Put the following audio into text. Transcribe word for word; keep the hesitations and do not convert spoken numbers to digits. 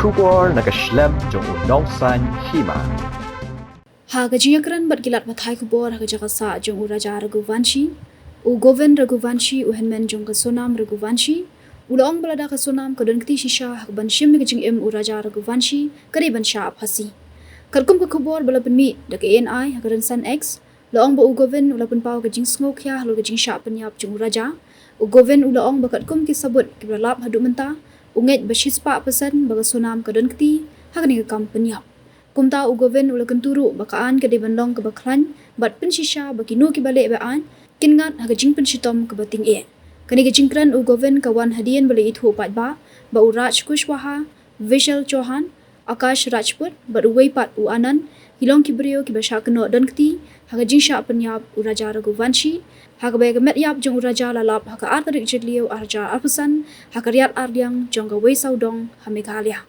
Khubor na ka shlem jong u Nongsaiñ Hima. Ha ka jingïakren bad ki lad pathai khubor ha ka jaka sah jong u Raja Raghuvanshi, u Govind Raghuvanshi, u hynmen jong ka Sonam Raghuvanshi, u la ong ba lada ka Sonam ka don kti shisha ha kaban shim ïa ka jingim u Raja Raghuvanshi, ka dei ban shah phasi. Katkum ka khubor ba la pynmih da ka A N I ha ka rynsan X, la ong ba u Govind u la pynpaw ka jingsngewkhia halor ka jingshah pynïap jong u Raja. U Govind u la ong ba katkum ki sabut kiba la lap haduh mynta, u ngeit ba shispah percent ba ka Sonam ka don kti ha kane ka kam pynïap. Kumta u Govind u la kyntu ruh ba ka aiñ ka dei ban long kaba khlaiñ bad pynshisha ba kino kiba leh be-aiñ kin ngat ha ka jingpynshitom kaba tyngeh. Kane ka jingkren u Govind ka wan hadien ba la ithuh paidbah ba u Raj Kushwaha, Vishal Chauhan, Akash Rajput bad uwei pat u Anand ki long ki briew kiba shah kynnoh don kti ha ka jingshah pynïap u Raja Raghuvanshi, ha kaba ïa ka met ïap jong u Raja la lap ha ka ar tarik Jylliew ar hajar arphew san ha ka riat arliang jong ka Wei Sawdong ha Meghalaya.